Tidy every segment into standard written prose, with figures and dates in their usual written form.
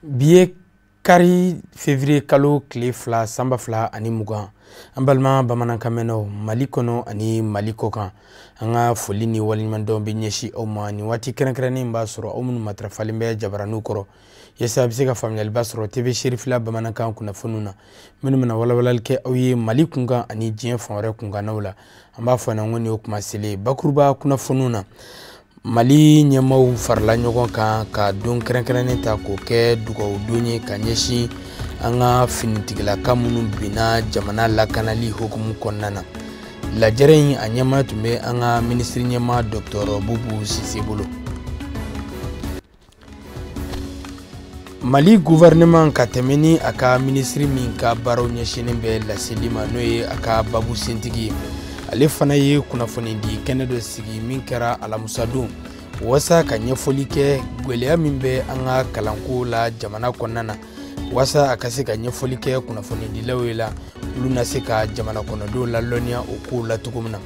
Bi ye kari février kalo tile 2 san 2020. An balima bamanankan mɛnnaw Mali kɔnɔ ani Mali kɔkan, an ka foli ni waleɲumandɔn bɛ ɲɛsin aw ma nin waati kɛrɛnkɛrɛnnen b'a sɔrɔ aw minnu matarafalen bɛ jabaraniw kɔrɔ, yaasa a bɛ se ka faamuyaliba sɔrɔ TV Serifila bamanankan kunnafoniw na, minnu bɛna walawalali kɛ aw ye Mali kunkan ani diɲɛ fan wɛrɛ kunkannaw la. An b'a fɔ ɲɛna ko nin ye kuma selen bakuruba kunnafoniw na. Mali ɲɛmaaw farala ɲɔgɔn kan ka don kɛrɛnkɛrɛnnen ta k'o kɛ dugawu don ye ka ɲɛsin an ka finitigilaka minnu binna jamana lakanali hukumu kɔnɔna na. Lajɛrɛ in a ɲɛmaa tun bɛ an ka minisiri ɲɛmaa Dr Bubu Sise bolo. Mali gouvernement ka tɛmɛ ni a ka minisiri min ka baaraw ɲɛsinnen bɛ laseli ma, n'o ye a ka babu sentigi ye, ale fana ye kunnafoni di kɛnɛ dɔ sigi min kɛra alamusadon walasa ka ɲɛfɔli kɛ gwɛlɛya min bɛ an ka kalanko la jamana kɔnɔna na, walasa a ka se ka ɲɛfɔli kɛ kunnafonidilaw ye la olu na se ka jamana kɔnɔdenw lalɔnniya o kow la cogo min na.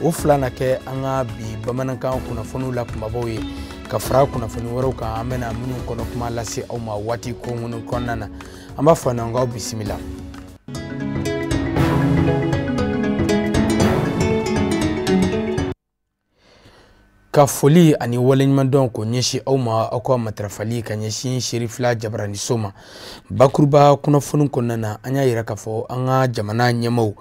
O fila na kɛ an ka bi bamanankan kunnafoniw la kumabaw ye ka fara kunnafoni wɛrɛw kan an bɛna minnu kɔnɔ kuma lase aw ma waati kunkurunnin kɔnɔna na. An b'a fɔ aw ɲɛna k'aw bisimila. Ka foli ani waleɲumandɔn k'o ɲɛsin aw ma aw ka matarafali ka ɲɛsin Serifila jabaraniso ma. Bakuruba kunnafoni kɔnɔna na, an y'a yira k'a fɔ an ka jamana ɲɛmaaw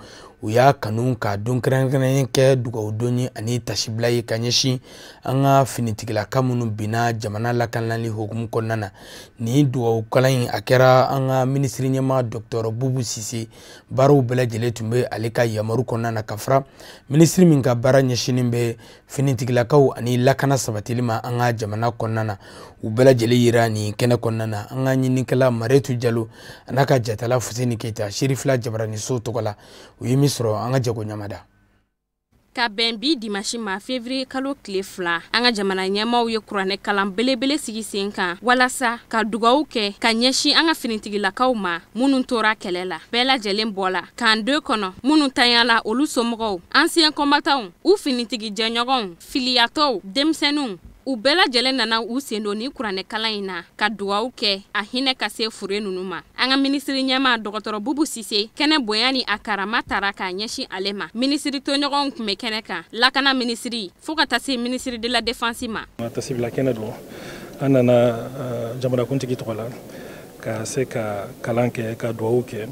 u y'a kanu ka don kɛrɛnkɛrɛnnen kɛ dugawu don ye ani tasibila ye ka ɲɛsin an ka finitigilaka minnu binna jamana lakanali hukumu kɔnɔna na. Nin dugawu kalan in a kɛra an ka minisiri ɲɛmaa Dr Bubu Sise baaraw bɛɛ lajɛlen tun bɛ ale ka yamaru kɔnɔna na, ka fara minisiri min ka baara ɲɛsinnen bɛ finitigilakaw ani lakana sabatili ma an ka jamana kɔnɔna na. U bɛɛ lajɛlen yira nin kɛnɛ kɔnɔna na. An ka ɲininikɛla Maretu Jalo a n'a ka jatala Fuseni Keyita Serifila jabaraniso tɔgɔ la, u ye min sɔrɔ an ka jago ɲamada. Ka bɛn bi dimanche ma février kalo tile 2, an ka jamana ɲɛmaaw ye kuranɛ kalan belebele sigi sen kan walasa ka dugawu kɛ ka ɲɛsin an ka finitigilakaw ma minnu tora kɛlɛ la. Bɛɛ lajɛlen bɔla k'an deux kɔnɔ, minnu tanyala olu somɔgɔw, anciens combattants, u finitigi jɛɲɔgɔnw, filiyatɔw, denmisɛnninw, u bɛɛ lajɛlen nana u sen don ni kuranɛ kalan in na ka dugawu kɛ a hinɛ ka se fure ninnu ma. An ka minisiri ɲɛmaa Dɔgɔtɔrɔ Bubu Sise kɛnɛ bonya ni a karama tara k'a ɲɛsin ale ma. Minisiri tɔɲɔgɔnw tun bɛ kɛnɛ kan, lakana minisiri fo ka taa se minisiri de la défense ma. Tasibila kɛnɛ don, an nana jamanakuntigi tɔgɔ la ka se ka kalan kɛ, ka dugawu kɛ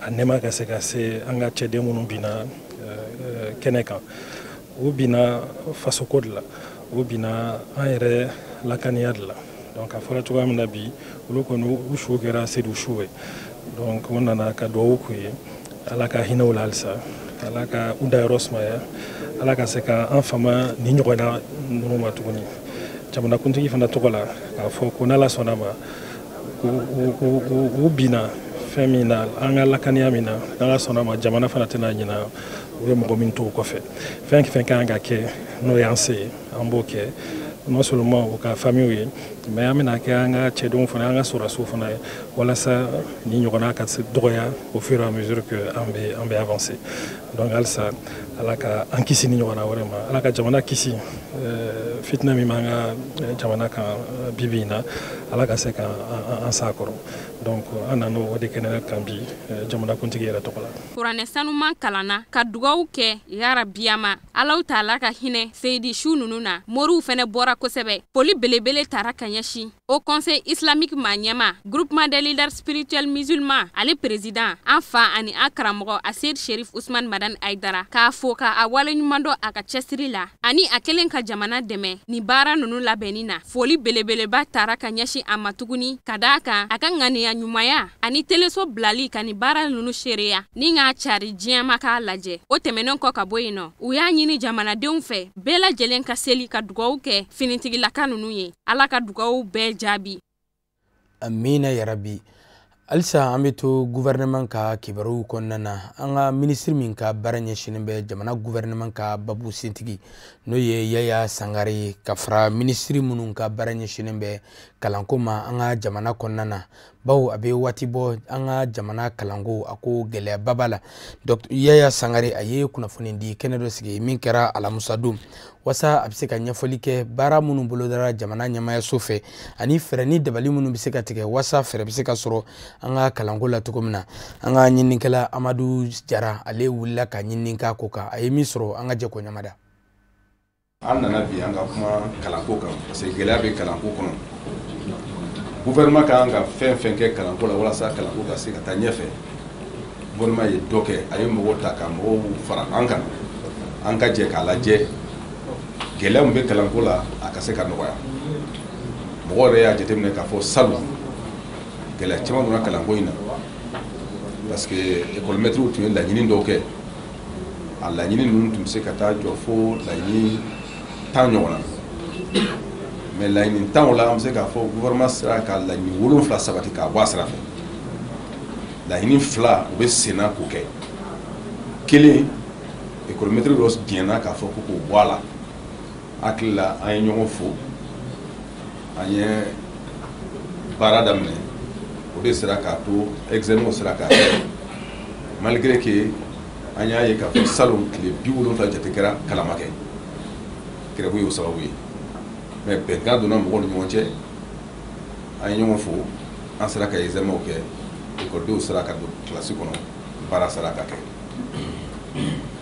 a nɛɛma ka se ka se an ka cɛden minnu binna kɛnɛ kan. U binna fasoko de la, u binna an yɛrɛ lakaniya de la. Donc a fɔra cogoya min na bi, olu kɔni u su kɛra sedu su ye. Donc u nana ka dugawu k'u ye, Ala ka hinɛ u la halisa, Ala ka u dayɔrɔ sumaya, Ala ka se ka an fama ni ɲɔgɔnna ninnu ma tuguni. Jamanakuntigi fana tɔgɔ la k'a fɔ ko n'Ala sɔnna ma, u binna fɛn min na, an ka lakaniya min na, n'Ala sɔnna ma jamana fana tɛna ɲina u ye mɔgɔ min to o kɔfɛ. Fɛn fɛn kan ka kɛ n'o y'an se ye, an b'o kɛ, non seulement u ka famille ye, mais an bɛna kɛ an ka cɛdenw fana, an ka sɔrɔdasiw fana ye, walasa ni ɲɔgɔnna ka se dɔgɔya au fur et à mesure que an bɛ avancer. Donc halisa Ala ka an kisi ni ɲɔgɔnna wɛrɛ ma, Ala ka jamana kisi fitinɛ min b'an ka jamana kan bi bi in na, Ala ka se ka an s'a kɔrɔ. Donc an nana o de kɛnɛ kan bi jamanakuntigi yɛrɛ tɔgɔ la. Kuranɛ sanuman kalanna ka dugawu kɛ yarabiyama Alahu taala ka hinɛ seyidi su ninnu na. Moriw fɛnɛ bɔra kosɛbɛ. Foli belebele tara ka ɲɛsin au conseil islamique maa ɲɛma, groupement des leaders spirituels musulmans, ale président an fa ani an karamɔgɔ Aseyid Sherif Usman Madani Aidara, k'a fo k'a waleɲuman dɔn a ka cɛsiri la ani a kɛlen ka jamana dɛmɛ nin baara ninnu labɛnni na. Foli belebeleba tara ka ɲɛsin a ma tuguni ka d'a kan a ka ŋaniya ɲumanya ani teleso bilali ka nin baara ninnu seereya ni k'a cari diɲɛ ma k'a lajɛ. O tɛmɛnen kɔ ka bɔ yen nɔ, u y'a ɲini jamanadenw fɛ bɛɛ lajɛlen ka seli ka dugawu kɛ finitigilaka ninnu ye. Ala ka dugawu bɛɛ jaabi. Amina yarabi. Halisa an bɛ to gouvernement ka kibaruw kɔnɔna na. An ka minisiri min ka baara ɲɛsinnen bɛ jamana gouvernement ka babu sentigi, n'o ye Yaya Sangare ye, ka fara minisiri minnu ka baara ɲɛsinnen bɛ kalanko ma an ka jamana kɔnɔna na, Bawo a bɛ waati bɔ an ka jamana kalanko a ko gɛlɛyaba b'a la. Dr Yaya Sangare a ye kunnafoni di kɛnɛ dɔ sigi min kɛra alamisa don walasa a bɛ se ka ɲɛfɔli kɛ baara minnu bolodara jamana ɲɛmaayaso fɛ ani fɛɛrɛ ni dabali minnu bɛ se ka tigɛ walasa fɛɛrɛ bɛ se ka sɔrɔ an ka kalanko la cogo min na. An ka ɲininikɛla Amadu Jara ale wulila ka ɲinini k'a ko kan, a ye min sɔrɔ an ka jɛ k'o ɲamada. An nana bi an ka kuma kalanko kan parce que gɛlɛya bɛ kalanko kɔnɔ. Gouvernement ka kan ka fɛn fɛn kɛ kalanko la walasa kalanko ka se ka taa ɲɛfɛ, gouvernement ye dɔ kɛ, a ye mɔgɔw ta ka mɔgɔw fara an kan, an ka jɛ k'a lajɛ gɛlɛya min bɛ kalanko la a ka se ka nɔgɔya. Mɔgɔw yɛrɛ y'a jateminɛ k'a fɔ salon gɛlɛya caman donna kalanko in na parce que école maîtres tun ye laɲini dɔw kɛ, a laɲini ninnu tun bɛ se ka taa jɔ fo laɲini 10 ɲɔgɔn na. Mais laɲini 10 o la, an bɛ se k'a fɔ gouvernement sera ka laɲini 7 sabati k'a bɔ a sira fɛ. Laɲini 2 u bɛ sen na k'o kɛ. Kelen, école maître dɔ diɲɛna k'a fɔ ko k'o bɔ a la. Hakili la an ye ɲɔgɔn fo, an ye baara daminɛ, o de sera k'a to examen sera k'a kɛ malgré que an y'a ye k'a fɔ salon tile 70 jate kɛra kalan ma kɛ. Grève y'o sababu ye. Mais bɛnkan donna mɔgɔw ni ɲɔgɔn cɛ, an ye ɲɔgɔn fo, an sera ka examen kɛ, ekɔlidenw sera ka don kilasi kɔnɔ, baara sera ka kɛ.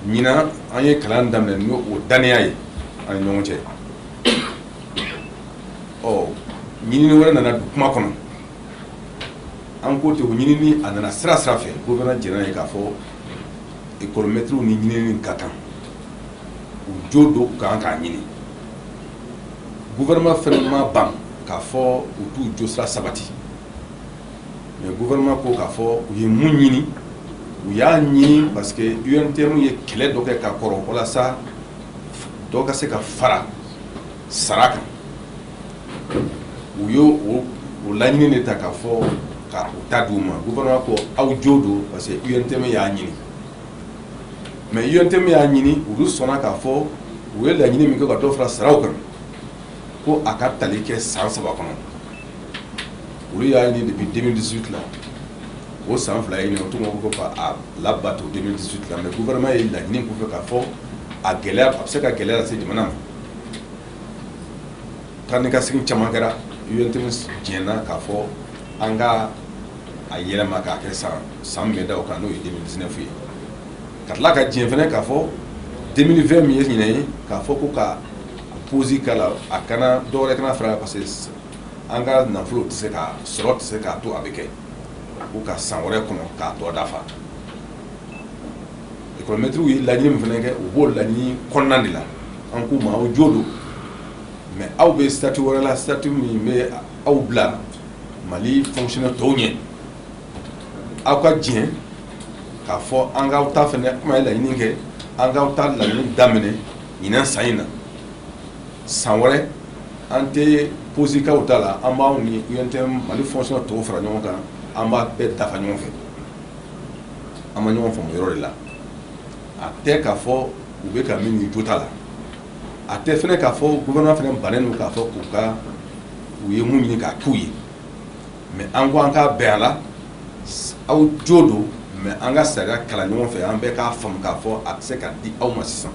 Ɲinan an ye kalan daminɛ n'o o dannaya ye an ni ɲɔgɔn cɛ. Ɔ ɲinini wɛrɛ nana don kuma kɔnɔ, an ko ten o ɲinini a nana sira sira fɛ, gouvernement jɛnna ye k'a fɔ école maîtres ni ɲinini ka kan, u jo don u kan k'a ɲini. Gouvernement fɛnɛ ma ban k'a fɔ u t'u jo sira sabati, mais gouvernement ko k'a fɔ u ye mun ɲini, u y'a ɲini parce que UNTM ye kɛlɛ dɔ kɛ ka kɔrɔ walasa dɔ ka se ka fara sara kan. U y'o o laɲini de ta k'a fɔ ka o ta d'u ma. Gouvernement ko aw jo don parce que UNTM y'a ɲini. Mais UNTM y'a ɲini, olu sɔnna k'a fɔ u ye laɲini min kɛ ka dɔ fara saraw kan ko a ka tali kɛ san 3 kɔnɔ. Olu y'a ɲini depuis 2018 la, o san 2 ye ɲini, o tun ko ko a labato 2018 la. Mais gouvernement ye laɲini k'u fɛ k'a fɔ a gɛlɛya a bɛ se ka gɛlɛya lase jamana ma. Taa ni ka segin caman kɛra, UNTM jɛnna k'a fɔ an ka a yɛlɛma k'a kɛ san min bɛ da o kan n'o ye 2019 ye. Ka tila ka jɛn fɛnɛ k'a fɔ 2020 min ye ɲinɛ ye, k'a fɔ ko ka pause k'a la, a kana dɔwɛrɛ kana fara parce que an ka nafolo tɛ se ka sɔrɔ tɛ se k'a to a bɛ kɛ, ko ka san wɛrɛ kɔnɔ k'a tɔ dafa. École maîtres ye laɲini min fɛnɛ kɛ, u b'o laɲini kɔnɔna de la. An k'u ma aw jo don, mais aw bɛ statut wɛrɛ la, statut min bɛ aw bila Mali fonctionnaire tɔw ɲɛ. Aw ka jɛn k'a fɔ an k'aw ta fɛnɛ, komi an ye laɲini kɛ, an k'aw ta laɲini daminɛ ɲinan san in na. San wɛrɛ an tɛ pause k'aw ta la, an b'aw ni UNTM Mali fonctionnaire tɔw fara ɲɔgɔn kan, an b'a bɛɛ dafa ɲɔgɔn fɛ. An ma ɲɔgɔn faamu yɔrɔ de la. A tɛ k'a fɔ u bɛ ka min ɲini jo t'a la, a tɛ fɛnɛ k'a fɔ gouvernement fɛnɛ bannen don k'a fɔ k'u ka u ye mun ɲini k'a k'u ye. Mais an ko an k'a bɛn a la, aw jo don, mais an ka sariya kalan ɲɔgɔn fɛ, an bɛɛ k'a faamu k'a fɔ a tɛ se ka di aw ma sisan.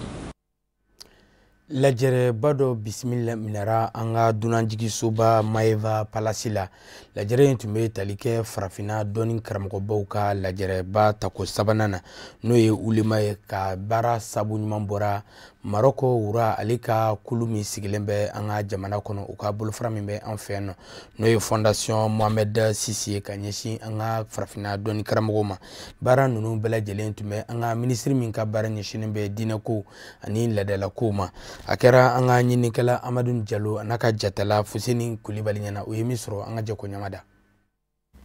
Lajɛrɛba dɔ bisimila minɛra an ka dunanjiginsoba Maeva Palasi la. Lajɛrɛ in tun bɛ tali kɛ farafinna dɔnni karamɔgɔbaw ka lajɛrɛba tako 3nan na, n'o ye ulema ye, ka baara sabu ɲuman bɔra Marɔkɔ wura ale ka kulu min sigilen bɛ an ka jamana kɔnɔ, u ka bolofara min bɛ an fɛ yan nɔ, n'o ye Fondation Mohamed Sisi ye ka ɲɛsin an ka farafinna dɔnni karamɔgɔw ma. Baara ninnu bɛɛ lajɛlen tun bɛ an ka minisiri min ka baara ɲɛsinnen bɛ diinɛko ani laadalakow ma. A kɛra an ka ɲininikɛla Amadu Jalo n'a ka jatala Fuseni Kulibali ɲɛna, u ye min sɔrɔ an ka jɛ ko ɲamada.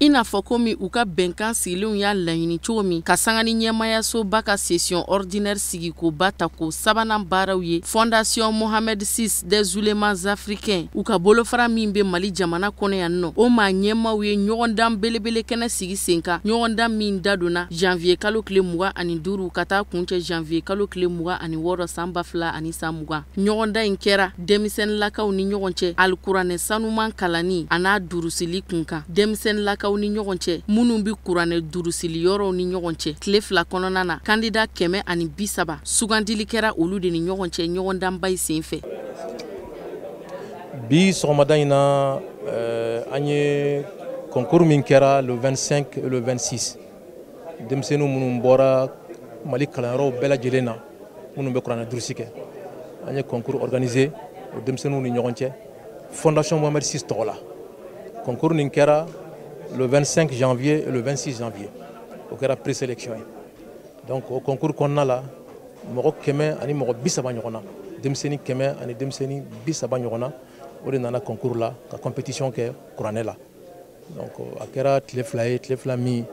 I n'a fɔ komi u ka bɛnkan sigilenw y'a laɲini cogo min ka sanga ni ɲɛmayasoba ka session ordinaire sigikoba tako 3nan baaraw ye, Fondation Mohamed VI des oulémas africains u ka bolofara min bɛ Mali jamana kɔnɔ yan nɔ, o maa ɲɛmaaw ye ɲɔgɔndan belebele kɛnɛ sigi sen kan, ɲɔgɔndan min dadonna janvier kalo tile 25 ka taa kuncɛ janvier kalo tile 26 san 2020. Ɲɔgɔndan in kɛra denmisɛnninlakaw ni ɲɔgɔn cɛ alikuranɛ sanuman kalanni a n'a durusili kun kan. Denmisɛnninlakaw Sifinlakaw ni ɲɔgɔn cɛ minnu bɛ kuranɛ durusili yɔrɔw ni ɲɔgɔn cɛ. Tile 2 kɔnɔna na, kandida 130 sugandili kɛra olu de ni ɲɔgɔn cɛ ɲɔgɔndanba in senfɛ. Bi sɔgɔmada in na, an ye concours min kɛra le 25 et le 26, denmisɛnnin minnu bɔra Mali kalanyɔrɔw bɛɛ lajɛlen na, minnu bɛ kuranɛ durusi kɛ, an ye concours organisé o denmisɛnninw ni ɲɔgɔn cɛ Fondation Mohamed VI tɔgɔ la. Concours nin kɛra le 25 janvier et le 26 janvier, o kɛra présélection ye. Donc o concours kɔnɔna la, mɔgɔ 130 ɲɔgɔn na, denmisɛnnin 100 ani denmisɛnnin 30 ɲɔgɔn na, o de nana concours la ka compétition kɛ kuranɛ la. Donc a kɛra tile 2 ye, tile 2 min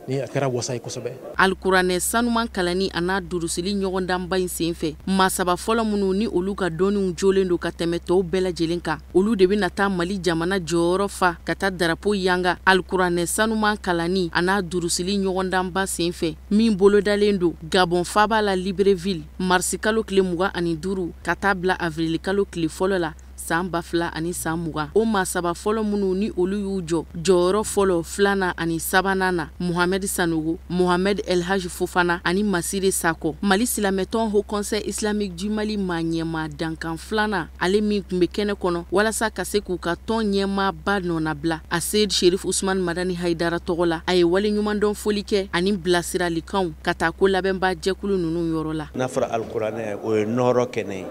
ni a kɛra wasa ye kosɛbɛ. Alikuranɛ sanuman kalanni a n'a durusili ɲɔgɔndanba in senfɛ, maa 3 fɔlɔ minnu ni olu ka dɔnniw jolen don ka tɛmɛ tɔw bɛɛ lajɛlen kan, olu de bɛna taa Mali jamana jɔyɔrɔ fa ka taa darapo yanga alikuranɛ sanuman kalanni a n'a durusili ɲɔgɔndanba senfɛ min bolodalen don Gabon faaba la Libreville marisikalo tile 25 ka taa bila avirilikalo tile fɔlɔ la san 2020. O maa 3 fɔlɔ minnu ni olu y'u jɔ jɔyɔrɔ fɔlɔ, 2nan ani 3nan na, Mohamed Sanogo, Mohamed El Hadj Fofana ani Masire Sakɔ. Mali silamɛtɔn Haut Conseil Islamique du Mali maa ɲɛmaa dankan 2nan, ale min tun bɛ kɛnɛ kɔnɔ walasa ka se k'u ka tɔn ɲɛmaaba nɔnabila Aseyid Sherif Usman Madani Hayidara tɔgɔ la, a ye waleɲumandɔn foli kɛ ani bilasiralikanw ka taa ko labɛnbaa jɛkulu ninnu yɔrɔ la. N'a fɔra alikuranɛ, o ye nɔɔrɔ kɛnɛ ye,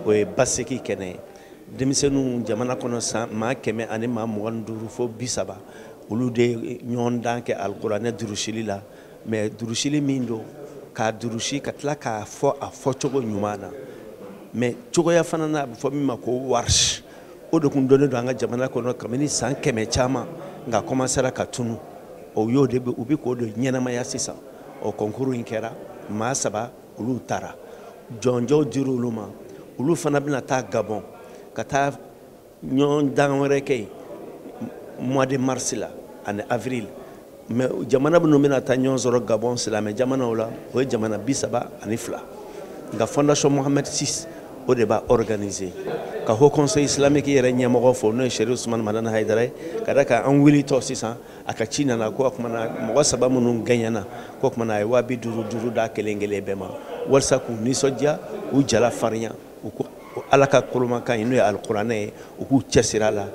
o ye basigi kɛnɛ ye. Denmisɛnninw jamana kɔnɔ san maa 100 ani maa 25 fo 30, olu de ɲɔgɔn dan kɛ alikuranɛ durusili la. Mais durusili min don, k'a durusi ka tila k'a fɔ a fɔcogo ɲuman na, mais cogoya fana na, a bɛ fɔ min ma ko warisi, o de kun dɔnnen don an ka jamana kɔnɔ kabini san 100 caman, nka commencera ka tunu. O y'o de u bɛ k'o de ɲɛnamaya sisan. O concours in kɛra, maa 3 olu taara, jɔnjɔw dir'u olu ma, olu fana bɛna taa Gabon ka taa ɲɔgɔn dan wɛrɛ kɛ yen mois de mars la ani avril. Mais jamana minnu bɛna taa ɲɔgɔn sɔrɔ Gabon silamɛ jamanaw la, o ye jamana 32. Nka Fondation Mohamed VI o de b'a organiser. Ka Haut Conseil Islamique yɛrɛ ɲɛmɔgɔ fo, n'o ye Sherif Usman Madani Hayidara ye, ka da kan an wulitɔ sisan a ka ci nana ko o kumana mɔgɔ 3 minnu gɛɲɛna, ko o kumana a ye 50,000 d'a kelen kelen bɛɛ ma walasa k'u nisɔndiya, k'u jala farinya, u ko Ala ka kolomakan ye n'o ye alikuranɛ ye, u k'u cɛsiri a la,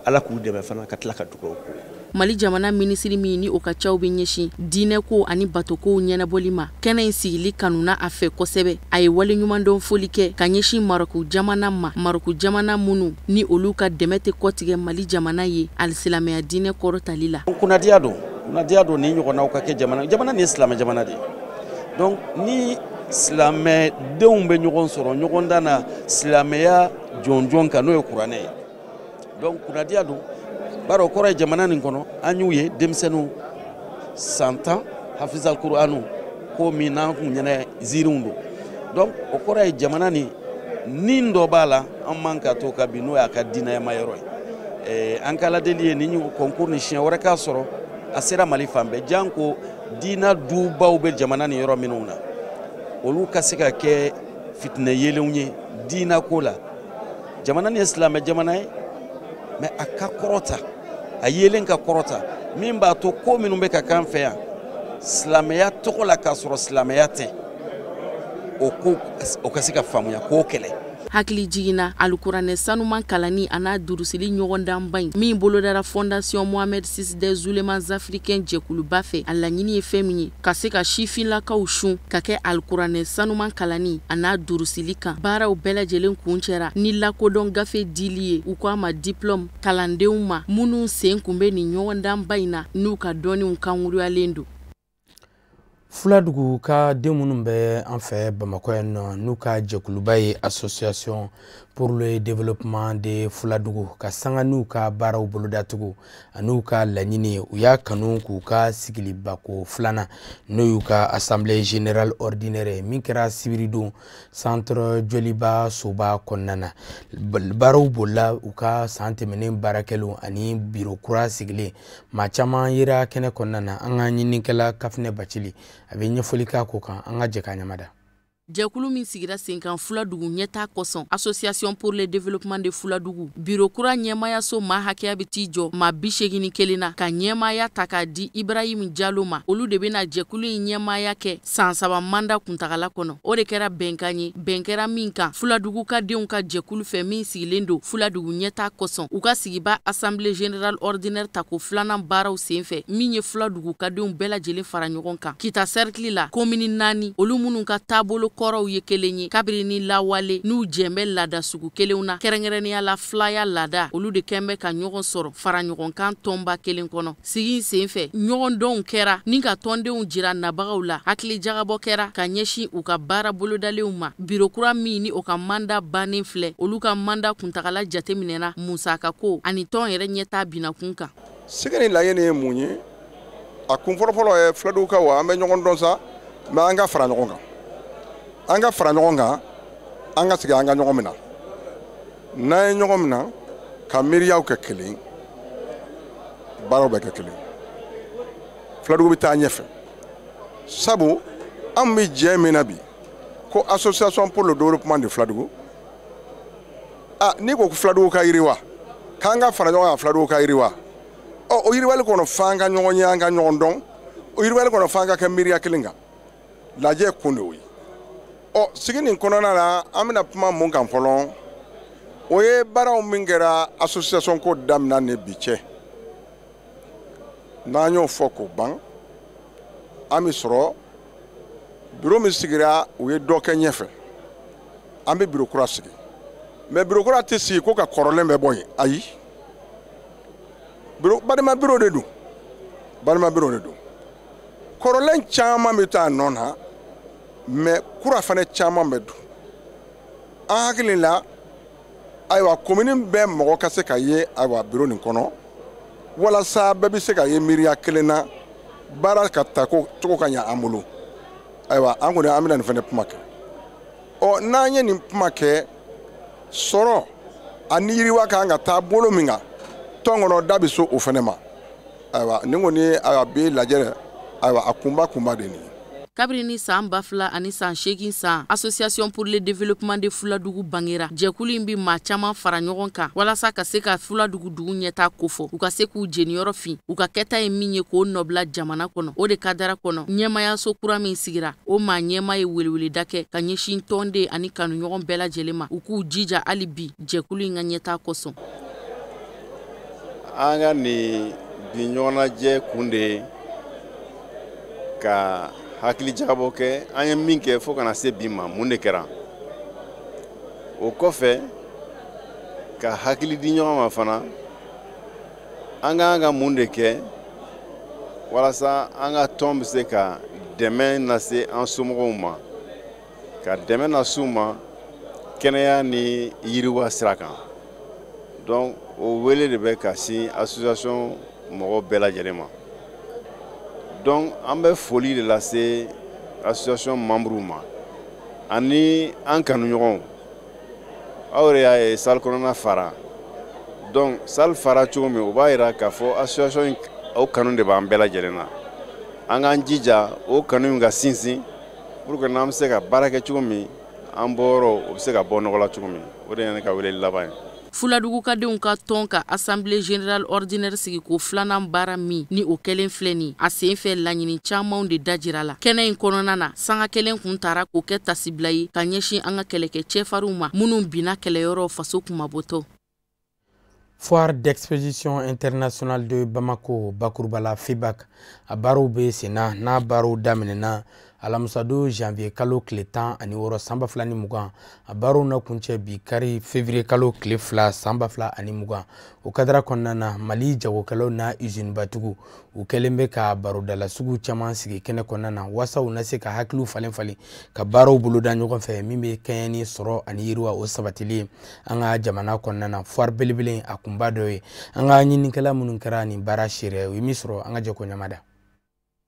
Ala k'u dɛmɛ fana ka tila ka dugawu k'u ye. Mali jamana minisiri min ni o ka caw bɛ ɲɛsin diinɛko ani batokow ɲɛnabɔli ma, kɛnɛ in sigili kanuna a fɛ kosɛbɛ. A ye waleɲumandɔn foli kɛ ka ɲɛsin Marɔku jamana ma, Marɔku jamana minnu ni olu ka dɛmɛ tɛ kɔtigɛ Mali jamana ye alisilamɛya diinɛ kɔrɔtali la. Kunnadiya don, kunnadiya don ni ɲɔgɔnnaw ka kɛ jamana, jamana nin ye silamɛ jamana de ye. Donc ni silamɛdenw bɛ ɲɔgɔn sɔrɔ ɲɔgɔndan na silamɛya jɔnjɔn kan, n'o ye kuranɛ ye. Donc kunnadiya don, bari o kɔrɔ ye jamana nin kɔnɔ an y'u ye denmisɛnninw san 10 hafizal kuranu ko min n'an kun ɲɛnɛ ziiriw don. Donc o kɔrɔ ye jamana nin nin dɔ b'a la an man ka to ka bin, n'o y'a ka diinɛma yɔrɔ ye. An ka Ala deli ye ni concours ni siɲɛ wɛrɛ k'a sɔrɔ a sera Mali fan bɛɛ, janko diinɛ dubaw bɛ jamana nin yɔrɔ minnu na, olu ka se ka kɛ fitinɛ yelenw ye diinɛ ko la. Jamana nin ye silamɛ jamana ye, mais a ka kɔrɔta, a yelen ka kɔrɔta, min b'a to ko minnu bɛ ka k'an fɛ yan silamɛya tɔgɔ la k'a sɔrɔ silamɛya tɛ, o ko o ka se ka faamuya k'o kɛlɛ. Hakili jiginna alikuranɛ sanuman kalanni a n'a durusili ɲɔgɔndanba in min bolodara Fondation Mohamed VI des Oulémas africains jɛkuluba fɛ, a laɲini ye fɛn min ye, ka se ka sifinlakaw sun ka kɛ alikuranɛ sanuman kalanni a n'a durusili kan. Baaraw bɛɛ lajɛlen kuncɛra ni lakodɔn gafe dili ye, u ko a ma diplôme, kalandenw ma minnu sen kun bɛ nin ɲɔgɔndanba in na n'u ka dɔnniw kankuruyalen don. Fuladugu ka den minnu bɛ an fɛ Bamakɔ yan nɔ, n'u ka jɛkuluba ye Association pour le développement de Fuladugu, ka sanga n'u ka baaraw bolodacogo an'u ka laɲini, u y'a kanu k'u ka sigilibako 2nan, n'o y'u ka assemblée générale ordinaire min kɛra sibiridon centre Joliba soba kɔnɔna na. Baaraw bolila u ka san tɛmɛnen baarakɛlenw ani biro kura sigilen, maa caman yera kɛnɛ kɔnɔna na. An ka ɲininikɛla Kafinɛ Bacili a bɛ ɲɛfɔli k'a ko kan, an ka jɛ k'a ɲamada. Jɛkulu min sigira sen kan Fuladugu ɲɛta kosɔn, Association pour le développement de Fuladugu, biro kura ɲɛmayaso maa hakɛya bɛ t'i jɔ maa 81 na, ka ɲɛmaaya ta k'a di Ibrahim Jalo ma. Olu de bɛna jɛkulu in ɲɛmaaya kɛ san 3 manda kuntagala kɔnɔ. O de kɛra bɛnkan ye, bɛn kɛra min kan Fuladugu ka denw ka jɛkulu fɛ min sigilen don Fuladugu ɲɛta kosɔn, u ka sigiba Assemblée générale ordinaire tako 2nan baaraw senfɛ, min ye Fuladugu ka denw bɛɛ lajɛlen fara ɲɔgɔn kan. Kita cercle la, komini 4, olu minnu ka taabolo kɔrɔw ye kelen ye kabiri ni lawale, n'u jɛn bɛ laada sugu kelenw na, kɛrɛnkɛrɛnnenya la filaya laada, olu de kɛn bɛ ka ɲɔgɔn sɔrɔ fara ɲɔgɔn kan tɔnba kelen kɔnɔ. Sigi senfɛ, ɲɔgɔndɔnw kɛra ni ka tɔndenw jira nabagaw la, hakili jagabɔ kɛra ka ɲɛsin u ka baara bolodalenw ma. Biro kura min ni o ka manda bannen filɛ, olu ka manda kuntagala jateminɛna musakako ani tɔn yɛrɛ ɲɛtaa binakun kan. Sigi ni laɲini ye mun ye? A kun fɔlɔfɔlɔ ye Fuladugukaw, an bɛ ɲɔgɔn dɔn sa, mais an ka fara ɲɔgɔn kan. An ka fara ɲɔgɔn kan, an ka sigi an ka ɲɔgɔn minɛ. N'an ye ɲɔgɔn minɛ, ka miiriyaw kɛ kelen, baaraw bɛ kɛ kelen. Fuladugu bɛ taa ɲɛfɛ. Sabu an bɛ jɛ min na bi, ko Association pour le développement de Fuladugu. N'i ko Fuladugu ka yiriwa, k'an ka fara ɲɔgɔn kan Fuladugu ka yiriwa. Ɔ, o yiriwali kɔnɔ f'an ka ɲɔgɔn ye, an ka ɲɔgɔn dɔn. O yiriwali kɔnɔ f'an ka kɛ miiriya kelen kan. Lajɛ kun de y'o ye. Ɔ, sigi nin kɔnɔna la, an bɛna kuma mun kan fɔlɔ? O ye baaraw min kɛra association ko daminɛ ni bi cɛ. N'an y'o fɔ k'o ban, an bɛ sɔrɔ biro min sigira, u ye dɔ kɛ ɲɛfɛ. An bɛ biro kura sigi. Mais biro kura tɛ sigi ko ka kɔrɔlen bɛɛ bɔ yen, ayi. Biro, balima biro de don. Balima biro de don. Kɔrɔlen caman bɛ taa nɔ na, mais kura fana caman bɛ don. An hakili la, ayiwa, komini bɛɛ mɔgɔ ka se ka ye ayiwa biro nin kɔnɔ, walasa bɛɛ bɛ se ka ye miiriya kelen na, baara ka ta ko cogo ka ɲɛ an bolo. Ayiwa, an kɔni an bɛna nin fana kuma kɛ. Ɔ, n'an ye nin kuma kɛ, sɔrɔ ani yiriwa kan ka taa bolo min kan, tɔn kɔnɔ da bɛ so o fana ma. Ayiwa, nin kɔni ayiwa bi lajɛ, ayiwa a kunba de nin ye. Kabiri ni san 2008 san, Association pour le développement de Fuladugu bangera. Jɛkulu in bɛ maa caman fara ɲɔgɔn kan walasa ka se ka Fuladugu dugu ɲɛta kofɔ, u ka se k'u jeniyɔrɔ fin, u ka kɛta ye min ye k'o nɔbila jamana kɔnɔ. O de kadara kɔnɔ, ɲɛmayaso kura min sigira, o maa ɲɛma ye weleweleda kɛ ka ɲɛsin tɔnden ani kanuɲɔgɔn bɛɛ lajɛlen ma, u k'u jija hali bi jɛkulu in ka ɲɛta kosɔn. An ka nin bi ɲɔgɔnnajɛ kun de ye ka hakili jagabɔ kɛ, an ye min kɛ fo kana se bi ma, mun de kɛra? O kɔfɛ, ka hakili di ɲɔgɔn ma fana, an ka kan ka mun de kɛ walasa an ka tɔn bɛ se ka dɛmɛ lase an somɔgɔw ma, ka dɛmɛ lase u ma kɛnɛya ni yiriwa sira kan. Donc o wele de bɛ ka sin association mɔgɔw bɛɛ lajɛlen ma. Donc an bɛ foli de lase association membres ma ani an kanuɲɔgɔnw. Aw yɛrɛ y'a ye salle kɔnɔna fara. Donc salle fara cogo min, o b'a yira k'a fɔ association in o kanu de b'an bɛɛ lajɛlen na. An k'an jija o kanu in ka sinsin pour que n'an bɛ se ka baara kɛ cogo min, an bɔyɔrɔ o bɛ se ka bɔ nɔgɔ la cogo min. O de ye ne ka weleli laban ye. Fuladugu kadenw ka tɔn ka Assemblée générale ordinaire sigi ko 2nan baara min ni o kɛlen filɛ nin, a sen fɛ laɲini camanw de dajira la. Kɛnɛ in kɔnɔna na, sanga kelen kun taara k'o kɛ tasibila ye ka ɲɛsin an ka kɛlɛkɛ cɛfarinw ma minnu binna kɛlɛyɔrɔ faso kunmabɔtɔ. Foire d'exposition internationale de Bamako, bakurubala FIBAC, a baaraw bɛ sen na. N'a baaraw daminɛna alamisa janvier kalo tile 16 san 2020, a baaraw na kuncɛ bi kari février kalo tile 2 san 2020. O kadara kɔnɔna na, Mali jagokɛlaw n'a usinebatigiw, u kɛlen bɛ ka barodala sugu caman sigi kɛnɛ kɔnɔna na, waasa u na se ka hakiliw falen falen ka baaraw boloda ɲɔgɔn fɛ min bɛ kɛɲɛ ni sɔrɔ ani yiriwa o sabatili ye an ka jamana kɔnɔna na. Foire belebele a kunba dɔ ye. An ka ɲininikɛla minnu kɛra nin baara seere, u ye min sɔrɔ, an ka jɛ k'o ɲamada.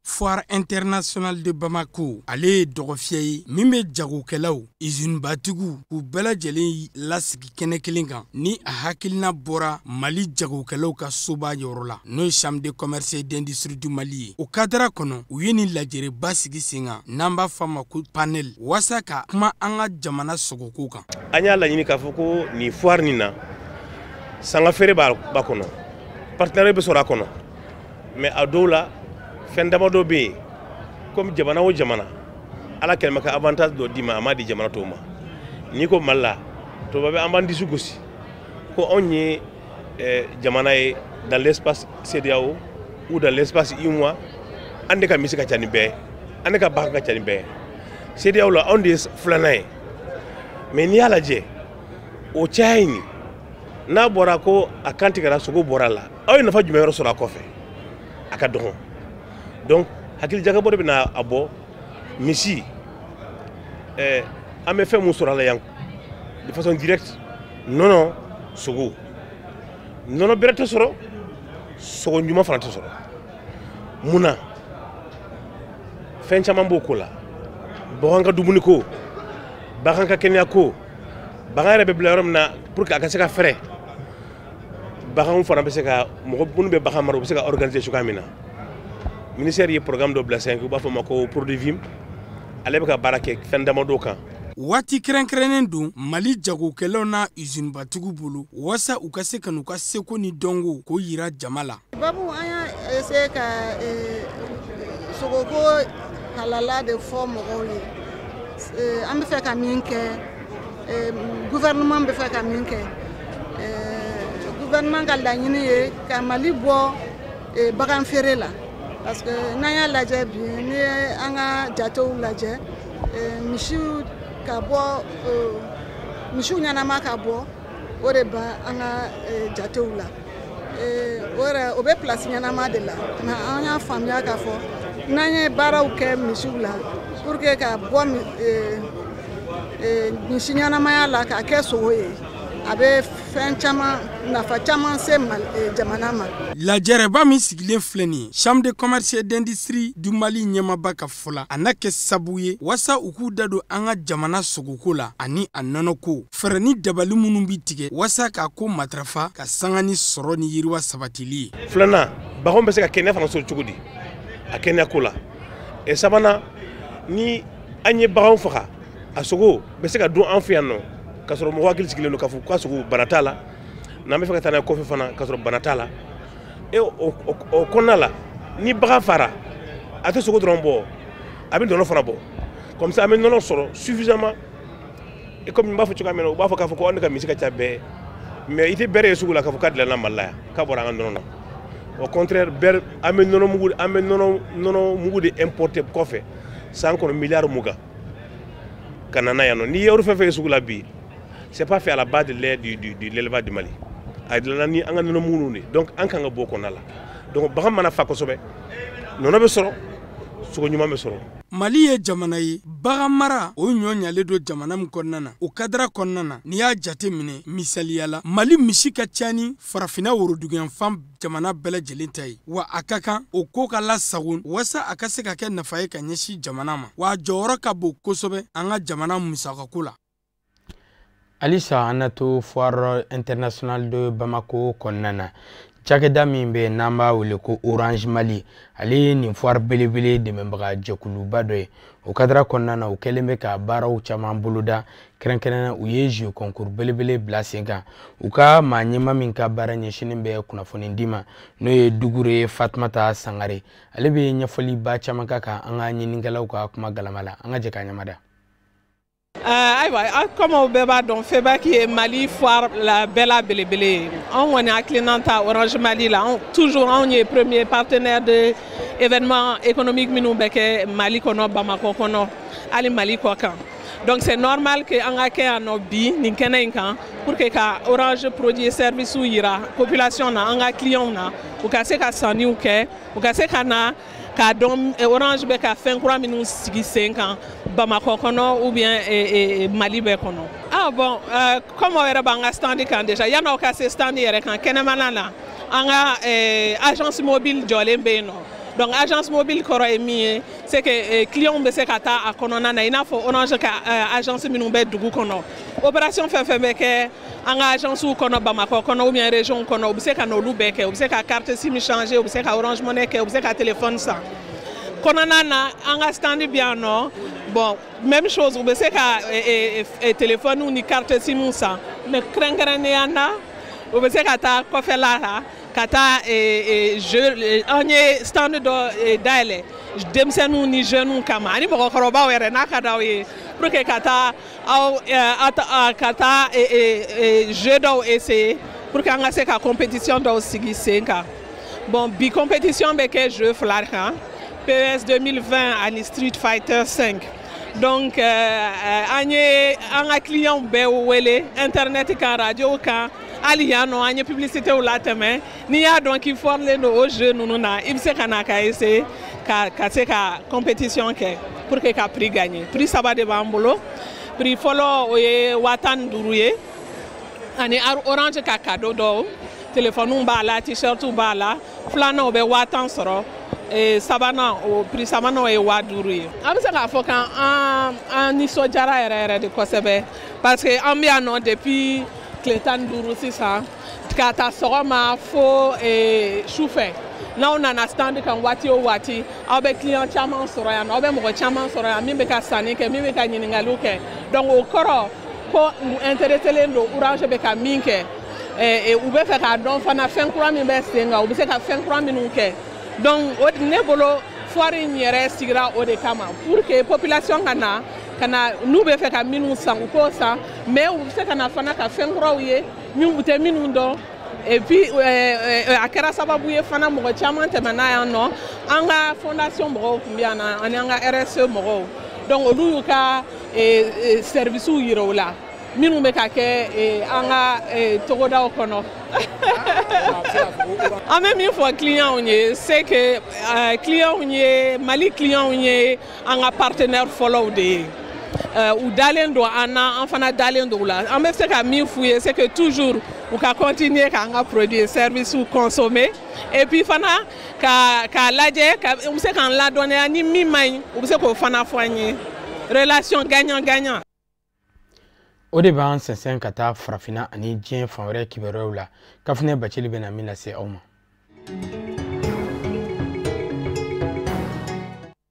Foire internationale de Bamako, ale ye dɔgɔfiyɛ ye min bɛ jagokɛlaw, izinibatigiw k'u bɛɛ lajɛlen lasigi kɛnɛ kelen kan, ni a hakilina bɔra Mali jagokɛlaw ka soba yɔrɔ la, n'o ye Chambre de commerce et d'industrie du Mali ye. O kadara kɔnɔ, u ye nin lajɛrɛba sigi sen kan, n'an b'a fɔ a ma ko panel, walasa ka kuma an ka jamana sogoko kan. An y'a laɲini k'a fɔ ko nin foire nin na, sanga feere b'a kɔnɔ, partenaire bɛ sɔrɔ a kɔnɔ, mais a dɔw la fɛn damadɔ bɛ yen, komi jamana o jamana Ala kɛlen bɛ ka avantage dɔ d'i ma, a m'a di jamana tɔw ma. N'i ko Mali la, tubabu an b'an disi gosi ko anw ye jamana ye dans l'espace CEDEAO ou dans l'espace UEMOA, an de ka misi ka ca ni bɛɛ ye, an de ka bagan ka ca ni bɛɛ ye. CEDEAO la, anw de ye filanan ye, mais n'i y'a lajɛ o caya in, n'a bɔra ko a kan tigɛra, sogo bɔra a la, aw ye nafa jumɛn wɛrɛ sɔrɔ a kɔfɛ? A ka dɔgɔn. Donc hakili jagabɔ de bɛna a bɔ misi, an bɛ fɛn mun sɔrɔ a la yan de façon directe? Nɔnɔ, sogo. Nɔnɔ bɛrɛ tɛ sɔrɔ, sogo ɲuman fana tɛ sɔrɔ. Mun na? Fɛn caman b'o ko la: bagan ka dumuni ko, bagan ka kɛnɛya ko, bagan yɛrɛ bɛ bila yɔrɔ min na pour que a ka se ka fɛrɛ, baganw fana bɛ se ka, mɔgɔ minnu bɛ bagan mara, u bɛ se ka organiser cogoya min na. Ministère ye programme dɔ bila sen kan, u b'a fɔ o ma ko Produvim, ale bɛ ka baara kɛ fɛn damadɔ kan. Waati kɛrɛnkɛrɛnnen don Mali jagokɛlaw n'a izinibatigiw bolo, walasa u ka se ka n'u ka seko ni dɔnko k'o yira jama la. Babu, an y'a essayer ka sogoko halala de fɔ mɔgɔw ye. An bɛ fɛ ka min kɛ, gouvernement bɛ fɛ ka min kɛ, gouvernement ka laɲini ye ka Mali bɔ bagan feere la, parce que n'an y'a lajɛ bi, ni ye an ka jatew lajɛ, misiw ka bɔ, misiw ɲɛnama ka bɔ, o de b'an an ka jatew la. O yɛrɛ, o bɛ place ɲɛnama de la, mais an y'a faamuya k'a fɔ n'an ye baaraw kɛ misiw la pour que ka bɔ misi ɲɛnamaya la k'a kɛ sogo ye, a bɛ fɛn caman, nafa caman se jamana ma. Lajɛrɛba min sigilen filɛ nin ye, Chambre de commerce et d'industrie du Mali ɲɛmaaba ka fɔ la, a n'a kɛ sabu ye walasa u k'u da don an ka jamana sogoko la ani a nɔnɔko, fɛɛrɛ ni dabali minnu bi tigɛ walasa k'a ko matarafa ka sanga ni sɔrɔ ni yiriwa sabatili ye. Filanan, baganw bɛ se ka kɛnɛya fana sɔrɔ cogo di a kɛnɛya ko la? Sabanan, ni an ye baganw faga, a sogo bɛ se ka dun an fɛ yan nɔ k'a sɔrɔ mɔgɔ hakili sigilen don k'a fɔ k'a sogo bana t'a la, n'an bɛ fɛ ka taa n'a ye kɔfɛ fana k'a sɔrɔ bana t'a la. E o kɔnɔna la, ni bagan fara, a tɛ sogo dɔrɔn bɔ, a bɛ nɔnɔ fana bɔ, comme ça an bɛ nɔnɔ sɔrɔ suffisamment. Et comme n b'a fɔ cogoya min na, u b'a fɔ k'a fɔ ko anw de ka misi ka ca bɛɛ, mais i tɛ bɛrɛ ye sugu la k'a fɔ k'a dilanna Mali la yan, k'a bɔra an ka nɔnɔ na. Au contraire, bɛrɛ, an bɛ nɔnɔ mugu, an bɛ nɔnɔ mugu de importer kɔfɛ san kɔnɔ miliyari 20 ka na n'a yan nɔ. N'i ye yɔrɔ fɛn fɛn ye sugu la bi, c'est pas fait à la base de lait de l'élevage du Mali. A dilanna ni an ka nɔnɔ mugu de. Donc an kan ka bɔ o kɔnɔna la. Donc bagan mana fa kosɛbɛ, nɔnɔ bɛ sɔrɔ, sogo ɲuman bɛ sɔrɔ. Mali ye jamana ye, bagan mara o ɲɔ ɲalen don jamana min kɔnɔna na. O kadara kɔnɔna na, n'i y'a jate minɛ, misaliya la, Mali misi ka ca ni farafinna woroduguyanfan jamana bɛɛ lajɛlen ta ye, wa a ka kan o ko ka lasago walasa a ka se ka kɛ nafa ye ka ɲɛsin jamana ma, wa a jɔyɔrɔ ka bon kosɛbɛ an ka jamana musakako la. Halisa an na to Foire internationale de Bamako kɔnɔna na. Cakɛda min bɛ yen n'an b'a wele ko Orange Mali, ale ye nin foire belebele dɛmɛbaga jɛkuluba dɔ ye. O kadara kɔnɔna na, u kɛlen bɛ ka baaraw caman boloda, kɛrɛnkɛrɛnnenya u ye jeu concours belebele bila sen kan. U ka maa ɲɛma min ka baara ɲɛsinnen bɛ kunnafoni di ma, n'o ye Dugure Fatumata Sangare, ale bɛ ɲɛfɔliba caman k'a kan an ka ɲininikɛlaw ka kuma galama la. An ka jɛ k'a ɲamada. Ayiwa, comme aw bɛɛ b'a dɔn, FEBAK ye Mali foire la bɛɛ la belebele ye. Anw kɔni hakilina ta Orange Mali la, toujours anw ye premier partenaire de événement économique minnu bɛ kɛ Mali kɔnɔ, Bamakɔ kɔnɔ, hali Mali kɔ kan. Donc c'est normal que an ka kɛ yan nɔ bi nin kɛnɛ in kan pour que ka Orange produit et services yira population na, an ka clients na, u ka se ka sanniw kɛ, u ka se ka na k'a dɔn Orange bɛ ka fɛn kura minnu sigi sen kan Bamakɔ kɔnɔ ou bien Mali bɛɛ kɔnɔ. Ah bon, comme aw yɛrɛ b'an ka stand kan déjà, yan'aw ka se stand yɛrɛ kan, kɛnɛmana na, an ka agence mobile jɔlen bɛ yen nɔ. Donc agence mobile kɔrɔ ye min ye, c'est que clients bɛ se ka taa a kɔnɔna na, i n'a fɔ Orange ka agence minnu bɛ dugu kɔnɔ. Opération fɛn fɛn bɛ kɛ an ka agence kɔnɔ Bamakɔ kɔnɔ ou bien région kɔnɔ, u bɛ se ka n'olu bɛɛ kɛ. U bɛ se ka carte SIM changer, u bɛ se ka Orange Money kɛ, u bɛ se ka téléphone san. Kɔnɔna na, an ka stand bi yan nɔ. Bon, même chose, u bɛ se ka téléphone ni carte SIM san, mais kɛrɛnkɛrɛnnenya na, u bɛ se ka taa kɔfɛla la ka taa jeu. An ye stand dɔ dayɛlɛ denmisɛnninw ni jeunes kama ani mɔgɔkɔrɔbaw yɛrɛ, n'a ka d'aw ye, pour que ka taa aw ka taa jeu dɔw essayer, pour que an ka se ka compétition dɔw sigi sen kan. Bon, bi compétition bɛ kɛ jeu fila kan: PES 2020 ani Street Fighter 5. Donc an ye an ka clients bɛɛ wele internet kan, radio kan, hali yan nɔ an ye publicité latɛmɛ. N'i y'a dɔn k'i fɔrilen don o jeu ninnu na, i bɛ se ka na ka essayer ka se ka compétition kɛ pour que ka prix gagner. Prix saba de b'an bolo. Prix fɔlɔ, o ye 15 000 ye, ani Orange ka cadeau dɔw, téléphone b'a la, t-shirt b'a la. Filanan, o bɛ 10 000 sɔrɔ. Sabanan, o prix sabanan, o ye 5 000 ye. An bɛ se k'a fɔ k'an an nisɔndiyara yɛrɛ yɛrɛ de kosɛbɛ, parce que an bɛ yan nɔ depuis tile 15 sisan, ka taa sɔgɔma fo sufɛ. N'aw nana stand kan waati o waati, aw bɛ client caman sɔrɔ yan nɔ, aw bɛ mɔgɔ caman sɔrɔ yan min bɛ ka sanni kɛ, min bɛ ka ɲininkaliw kɛ. Donc o kɔrɔ ko u intéressé don Orange bɛ ka min kɛ, u bɛ fɛ k'a dɔn fana fɛn kura min bɛ sen kan, u bɛ se ka fɛn kura minnu kɛ. Donc o ne bolo, foire in yɛrɛ sigira o de kama, pour que population ka na ka na, n'u bɛ fɛ ka minnu san, u k'o san, mais u bɛ se ka na fana ka fɛn kuraw ye min u tɛ minnu dɔn. Et puis a kɛra sababu ye fana, mɔgɔ caman tɛmɛna yan nɔ. An ka fondation mɔgɔw tun bɛ yan nɔ ani an ka RSE mɔgɔw. Donc olu y'u ka services yira u la minnu bɛ ka kɛ an ka togodaw kɔnɔ. An bɛ min fɔ clients ye, c'est que clients ye, Mali clients ye, an ka partenaire fɔlɔw de ye. U dalen don an na, an fana dalen don u la. An bɛ se ka min f'u ye, c'est que toujours u ka continuer k'an ka produits et services consommer, et puis fana ka k'a lajɛ ka u bɛ se k'an ladɔnniya ni min man ɲi, u bɛ se k'o fana fɔ an ye. Relation gagnant gagnant. O de b'an sɛnsɛn ka taa farafinna ani diɲɛ fan wɛrɛ kibaruyaw la. Kafinɛ Bacili bɛna min lase aw ma.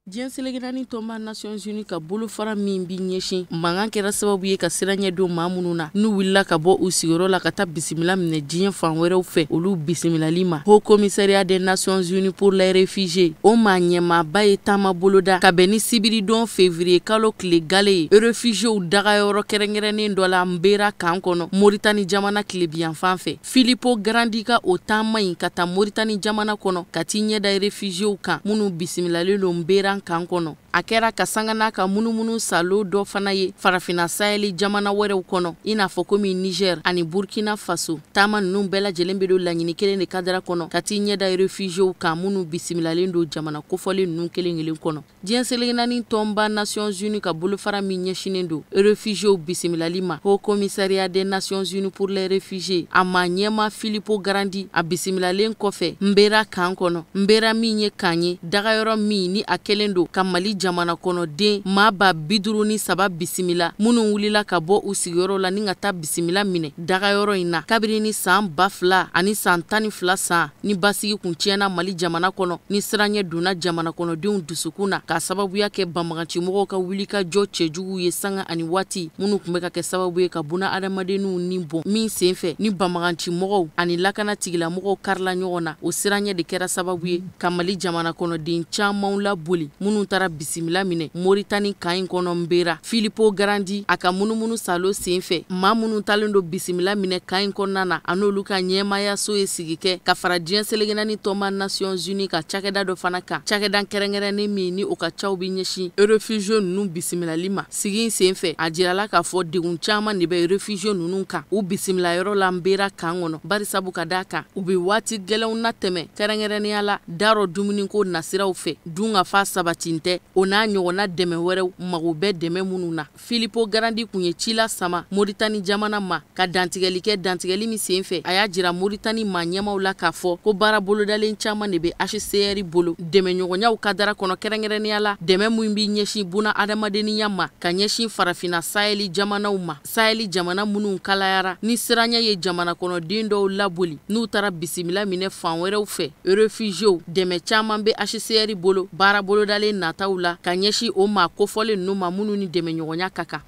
Diɲɛ seleke naani tɔnba Nations Unies ka bolofara min bi ɲɛsin mankan kɛra sababu ye ka siranɲɛ don maa minnu na, n'u wulila ka bɔ u sigiyɔrɔ la ka taa bisimila minɛ diɲɛ fan wɛrɛw fɛ, olu bisimilali ma, Haut Commissariat des Nations Unies pour les réfugiés, o maa ɲɛmaaba ye taama boloda ka bɛn ni sibiridon février kalo tile gale ye, réfugiés dagayɔrɔ kɛrɛnkɛrɛnnen dɔ la Mbera kan kɔnɔ, Moritani jamana tilebiyanfan fɛ. Filippo Grandi ka o taama in ka taa Moritani jamana kɔnɔ ka t'i ɲɛda réfugiés kan minnu bisimilalen don Mbera kan kɔnɔ, a kɛra ka sanga n'a ka munumunu salo dɔ fana ye farafinna sahɛli jamana wɛrɛw kɔnɔ, i n'a fɔ komi Niger ani Burkina Faso. Taama ninnu bɛɛ lajɛlen bɛ don laɲini kelen de kadara kɔnɔ, ka t'i ɲɛda réfugiés kan minnu bisimilalen don jamana kofɔlen ninnu kelen kelen kɔnɔ. Diɲɛ seleke naani tɔnba Nations Unies ka bolofara min ɲɛsinnen don réfugiés bisimilali ma, Haut Commissariat des Nations Unies pour les réfugiés, a ma ɲɛma Filippo Grandi, a bisimilalen kɔfɛ Nbera kan kɔnɔ, Nbera min ye kan ye dagayɔrɔ min ni a kɛlen don ka Mali jamana kɔnɔden maa 53 bisimila, minnu wulila ka bɔ u sigiyɔrɔ la ni ka taa bisimila minɛ dagayɔrɔ in na kabini ni san 2012 san ni basigi kun tiɲɛna Mali jamana kɔnɔ, ni siranɲɛ donna jamana kɔnɔdenw dusukun na k'a sababuya kɛ banbagancimɔgɔw ka wulikajɔ cɛjuguw ye sanga ani waati, minnu tun bɛ ka kɛ sababu ye ka buna adamadenninw ni bɔn min senfɛ ni banbagancimɔgɔw ani lakana tigilamɔgɔw karila ɲɔgɔn na. O siranɲɛ de kɛra sababu ye ka Mali jamana kɔnɔden camanw laboli minnu taara bisimila minɛ Moritani kan in kɔnɔ Nbera. Filippo Grandi a ka munumunu salo senfɛ, maa minnu talen don bisimila minɛ kan in kɔnɔna na, a n'olu ka ɲɛmaayaso ye sigi kɛ ka fara diɲɛ seleke naani tɔnba Nations Unies ka cakɛda dɔ fana kan, cakɛda kɛrɛnkɛrɛnnen min ni o ka caw bɛ ɲɛsin réfugiés ninnu bisimilali ma. Sigi in senfɛ, a jirala k'a fɔ degun caman de bɛ réfugiés ninnu kan u bisimilayɔrɔ la Nbera kan kɔnɔ, barisabu ka d'a kan u bɛ waati gɛlɛnw natɛmɛ, kɛrɛnkɛrɛnnenya la darɔ dumuniko nasiraw fɛ, dun ka fa sabatin tɛ. O n'a ɲɔgɔnna dɛmɛ wɛrɛw mago bɛ dɛmɛ minnu na. Filippo Grandi kun ye ci la sama Moritani jamana ma ka dantigɛli kɛ, dantigɛli min senfɛ a y'a jira Moritani maa ɲɛmaw la k'a fɔ ko baara bolodalen caman de bɛ HCR bolo dɛmɛɲɔgɔnyaw kadara kɔnɔ, kɛrɛnkɛrɛnnenya la dɛmɛ min bɛ ɲɛsin buna adamadenya ma ka ɲɛsin farafinna Sahel jamanaw ma. Sahel jamana minnu kalayara ni siranya ye jamana kɔnɔden dɔw laboli n'u taara bisimila minɛ fan wɛrɛw fɛ, réfugiés. Dɛmɛ caman bɛ HCR bolo baara bolodalen nataw la ka ɲɛsin o maa kofɔlen ninnu ma minnu ni dɛmɛɲɔgɔnya ka kan.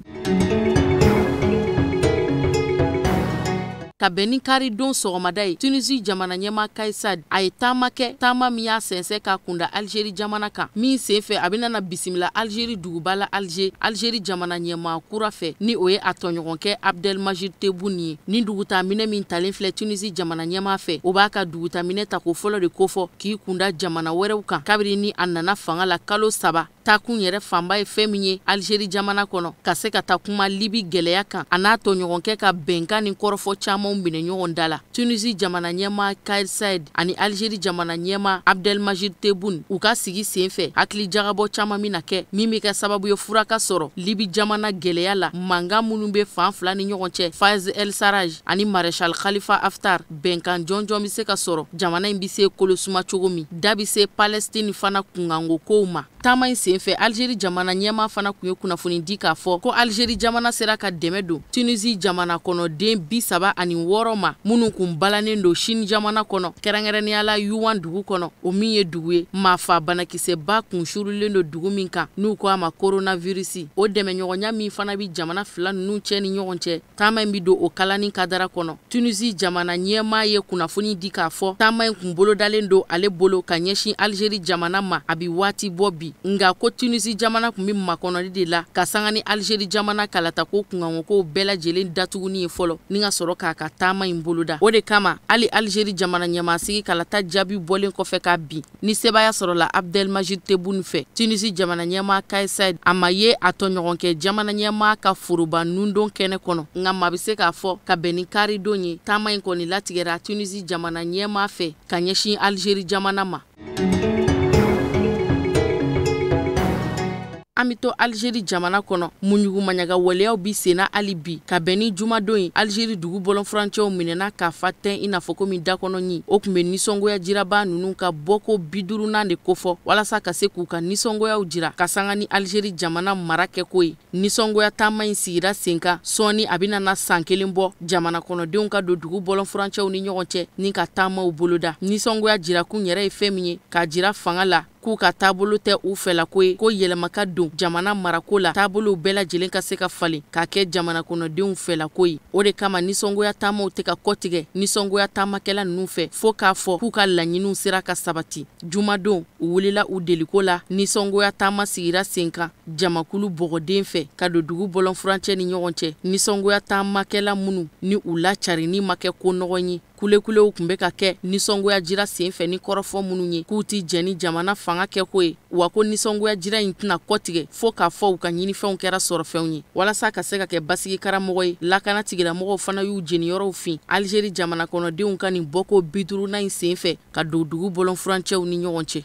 Ka bɛn ni karidon sɔgɔmada ye, Tunisie jamana ɲɛmaa Kais Saied a ye taama kɛ, taama min y'a sɛnsɛn k'a kunda Algérie jamana kan, min senfɛ a bɛna na bisimila Algérie duguba la Alger, Algérie jamana ɲɛmaa kura fɛ ni o ye a tɔɲɔgɔnkɛ Abdelmadjid Tebboune ye. Ni dugutaaminɛ min talen filɛ Tunisie jamana ɲɛmaa fɛ, o b'a ka dugutaaminɛ tako fɔlɔ de kofɔ k'i kunda jamana wɛrɛw kan kabiri ni a nana fanga la kalo 3. Taakun yɛrɛ fanba ye fɛn min ye Algérie jamana kɔnɔ, ka se ka taa kuma Libi gɛlɛya kan, a n'a tɔɲɔgɔnkɛ ka bɛnkan ni kɔrɔfɔ camanw minɛ ɲɔgɔn da la. Tunisie jamana ɲɛmaa Kais Saied ani Algérie jamana ɲɛmaa Abdelmadjid Tebboune u ka sigi senfɛ hakili jagabɔ caman mina kɛ min bɛ kɛ sababu ye fura ka sɔrɔ Libi jamana gɛlɛya la, mankan minnu bɛ fan fila ni ɲɔgɔn cɛ, Fayez El Sarraj ani Maréchal Khalifa Haftar, bɛnkan jɔnjɔn bɛ se ka sɔrɔ jamana in bɛ se kolosuma cogo min, da bɛ se Palestine fana kunkanko kow ma. Taama in senfɛ Algérie jamana ɲɛmaa fana kun ye kunnafoni di k'a fɔ ko Algérie jamana sera ka dɛmɛ don Tunisie jamana kɔnɔden 36 ma minnu kun balannen don Chine jamana kɔnɔ, kɛrɛnkɛrɛnnenya la Yuan dugu kɔnɔ, o min ye dugu ye maafa banakisɛba kun surulen don dugu min kan n'u ko a ma coronavirus. O dɛmɛɲɔgɔnya min fana bi jamana fila ninnu cɛ ni ɲɔgɔn cɛ, taama in bi don o kalani kadara kɔnɔ. Tunisie jamana ɲɛmaa ye kunnafoni di k'a fɔ taama in kun bolodalen don ale bolo ka ɲɛsin Algérie jamana ma a bi waati bɔ bi, nka ko Tunisie jamana kun bɛ makɔnɔli de la ka sanga ni Algérie jamana kalatako kunkankow bɛɛ lajɛlen datuguni ye fɔlɔ ni ka sɔrɔ k'a ka taama in boloda. O de kama hali Algérie jamana ɲɛmaasigi kalata jaabi bɔlen kɔfɛ k'a bin ni sebaaya sɔrɔla Abdelmadjid Tebboune fɛ, Tunisie jamana ɲɛmaa Kais Saied a ma ye a tɔɲɔgɔnkɛ jamana ɲɛmaa ka foroba nundon kɛnɛ kɔnɔ, nka maa bɛ se k'a fɔ ka bɛn ni karidon ye taama in kɔni latigɛra Tunisie jamana ɲɛmaa fɛ ka ɲɛsin Algérie jamana ma. An bɛ to Algérie jamana kɔnɔ, muɲugumaɲaga waleyaw bi senna hali bi ka bɛn ni jumadon ye. Algérie dugu bɔlɔnfurancɛw minɛna k'a fa tɛn i n'a fɔ komi dakɔnɔ ɲin. O tun bɛ nisɔngoya jiraba ninnu ka bɔko 50nan de kofɔ walasa ka se k'u ka nisɔngoyaw jira ka sanga ni Algérie jamana mara kɛko ye. Nisɔngoya taama in sigira sen kan sɔɔni a bɛna na san 1 bɔ jamana kɔnɔdenw ka don dugu bɔlɔnfurancɛw ni ɲɔgɔn cɛ ni ka taamaw boloda. Nisɔngoya jirakun yɛrɛ ye fɛn min ye k'a jira fanga la k'u ka taabolo tɛ u fɛlako ye, ko yɛlɛma ka don jamana marako la, taabolow bɛɛ lajɛlen ka se ka falen k'a kɛ jamana kɔnɔdenw fɛlako ye. O de kama nisɔngoya taamaw tɛ ka kɔtigɛ nisɔngoya taamakɛla ninnu fɛ fo k'a fɔ k'u ka laɲiniw sera ka sabati. Jumadon u wulila u deliko la, nisɔngoya taama sigira sen kan jamakulu bɔgɔden fɛ ka don dugu bɔlɔnfurancɛ ni ɲɔgɔn cɛ. Nisɔngoya taamakɛla minnu ni u lacarinni ma kɛ ko nɔgɔn ye, kulekulew tun bɛ ka kɛ nisɔngoya jira senfɛ ni kɔrɔfɔ minnu ye k'u ti jɛn ni jamana fanga kɛko ye, wa ko nisɔngoya jira in tɛna kɔtigɛ fo k'a fɔ u ka ɲinifɛnw kɛra sɔrɔfɛnw ye. Walasa ka se ka kɛ basigi karamɔgɔ ye, lakana tigilamɔgɔw fana y'u jeniyɔrɔw fin Algérie jamana kɔnɔdenw ka nin bɔko 50nan in senfɛ ka don dugu bɔlɔnfurancɛw ni ɲɔgɔn cɛ.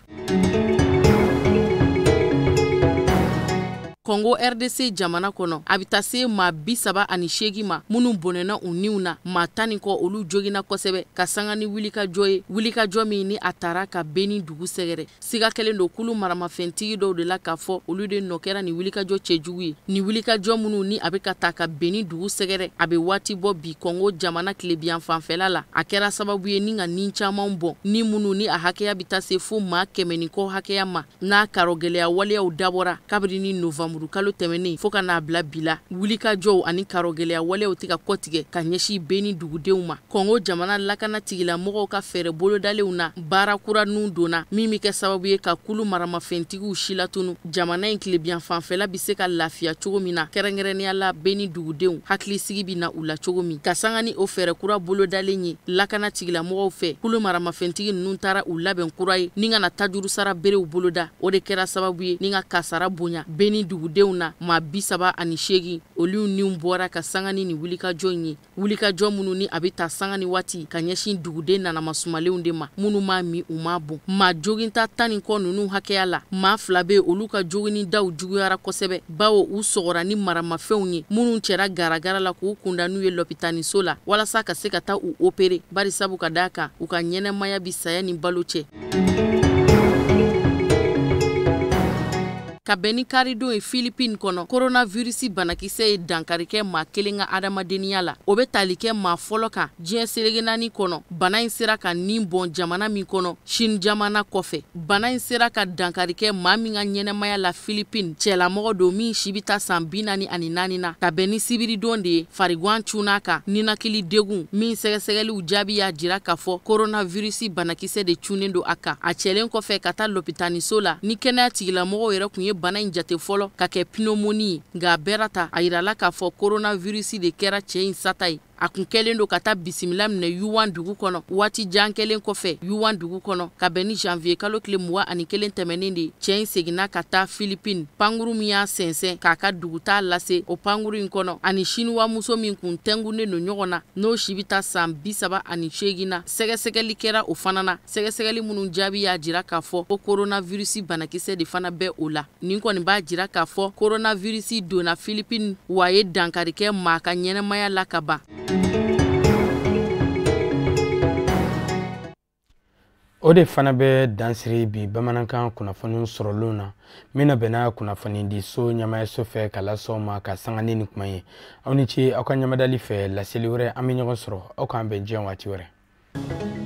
Congo RDC jamana kɔnɔ, a bɛ taa se maa 38 ma minnu bɔnɛna u niw na, maa 10 ni kɔ olu joginna kosɛbɛ ka sanga ni wulikajɔ ye, wulikajɔ min ni a taara ka Beni dugu sɛgɛrɛ. Siga kɛlen don kulu maramafɛntigi dɔw de la k'a fɔ olu de nɔ kɛra nin wulikajɔ cɛjugu ye. Nin wulikajɔ minnu ni a bɛ ka taa ka Beni dugu sɛgɛrɛ, a bɛ waati bɔ bi Congo jamana tilebiyan fanfɛla la. A kɛra sababu ye ni ka nin caman bɔn, ni minnu ni a hakɛya bɛ taa se fo maa 100 ni kɔ hakɛya ma, n'a karɔgɛlɛya waleyaw dabɔra kabini ni novembre kalo tɛmɛnen fo ka n'a bila bi la. Wulikajɔw ani karɔgɛlɛya waleyaw tɛ ka kɔtigɛ ka ɲɛsin Beni dugudenw ma. Kɔngo jamana lakana tigilamɔgɔw ka fɛɛrɛ bolodalenw na, baara kura nun donna min bɛ kɛ sababu ye ka kulu maramafɛntigiw silatunu. Jamana in tilebiyan fanfɛla bɛ se ka lafiya cogo min na, kɛrɛnkɛrɛnnenya la Beni dugudenw hakilisigi bɛ na u la cogo min. Ka sanga ni o fɛɛrɛ kura bolodalen ye lakana tigilamɔgɔw fɛ, kulu maramafɛntigi ninnu taara u labɛn kura ye ni ka na tajuru sara berew boloda. O de kɛra sababu ye ni ka kasara bonya Beni dugudenw dugudenw na maa 38, olu niw bɔra ka sanga ni nin wulikajɔ in ye. Wulikajɔ minnu ni a bɛ ta sanga ni waati ka ɲɛsin duguden nanama sumalenw de ma, minnu m'a min u m'a bɔn. Maa joginta 10 ni kɔ ninnu hakɛya la, maa 2 bɛ olu ka jogini daw juguyara kosɛbɛ, bawo u sɔgɔra ni maramafɛnw ye minnu cɛra garagara la k'u kunda n'u ye lɔpitaniso la walasa ka se ka taa u opere, bari sabu ka d'a kan u ka ɲɛnɛmaya bi saya ni balo cɛ. Ka bɛn ni karidon ye Philippines kɔnɔ, coronavirus banakisɛ ye dankari kɛ maa kelen ka adamadenya la. O bɛ tali kɛ maa fɔlɔ kan diɲɛ seleke 4 kɔnɔ. Bana in sera ka nin bɔn jamana min kɔnɔ, Chine jamana kɔfɛ. Bana in sera ka dankari kɛ maa min ka ɲɛnɛmaya la Philippines, cɛlamɔgɔ don min si bɛ taa san 44 na. Ka bɛn ni sibiridon de ye, farigwan cunna kan, ninakili degun min sɛgɛsɛgɛliw jaabi y'a jira k'a fɔ coronavirus banakisɛ de cunnen don a kan. A cɛlen kɔfɛ ka taa lopitaniso la, ni kɛnɛya tigilamɔgɔw yɛrɛ kun ye bana in jate fɔlɔ ka kɛ pneumonie ye, nka a bɛɛ ta a yirala k'a fɔ coronavirus de kɛra cɛ in sata ye. A kun kɛlen don ka taa bisimila minɛ Yuan dugu kɔnɔ waati jan kɛlen kɔfɛ Yuan dugu kɔnɔ. Ka bɛn ni janvier kalo tile 21 tɛmɛnen de, cɛ in seginna ka taa Philippines. Pankuru min y'a sɛnsɛn k'a ka dugutaa lase o pankuru in kɔnɔ, ani Chinois muso min kun tɛngunnen don ɲɔgɔn na, n'o si bɛ taa san 38 na, sɛgɛsɛgɛli kɛra o fana na. Sɛgɛsɛgɛli minnu jaabi y'a jira k'a fɔ ko coronavirus banakisɛ de fana bɛ o la. Nin kɔni b'a jira k'a fɔ coronavirus donna Philippines, wa a ye dankari kɛ maa ka ɲɛnɛmaya la ka ban. O de fana bɛ dansiri bi bamanankan kunnafoni sɔrɔlenw na min na bɛnna kunnafonidiso ɲɛmaayaso fɛ ka las'aw ma ka sanga ni nin kuma ye. Aw ni ce aw ka ɲamadali fɛ. Laseli wɛrɛ an bɛ ɲɔgɔn sɔrɔ, aw k'an bɛn diɲɛ waati wɛrɛ.